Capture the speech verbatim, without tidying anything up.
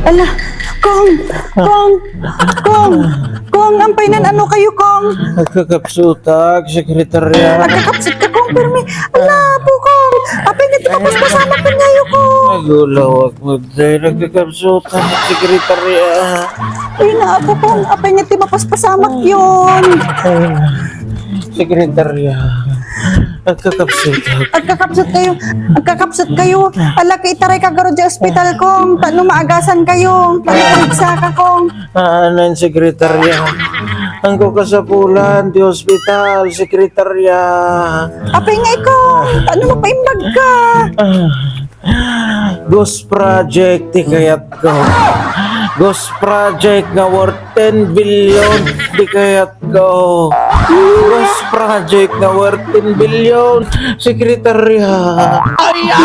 Ala, Kong, Kong, Kong, Kong, ampay nan ano kayo, Kong? Agkakapsutak, sekretarya. Agkakapsut ka, Kong, pirmi. Ala, apo, Kong. Apay nga ti mapaspasamak kaniayo, Kong. Agulawak mo, day. Agkakapsutak, sekretarya. Ay, na, apo, Kong. Apay nga ti mapaspasamak yon. Sekretarya. Agkakapsutak. Agkakapsut kayo. Agkakapsut kayo. Ala, itaray ka garud di ospital, Kong. Tano maagasan kayo. Tano pagsa ka, Kong. Anan, sekretarya. Angko kasapulan ti ospital, sekretarya. Apay nga ikaw? Tano mapaimbag ka? Ah. Ghost project ti kayatko. Ghost project nga worth ten billion ti kayatko. Ghost project nga worth ten billion, sekretarya. Ay, ah!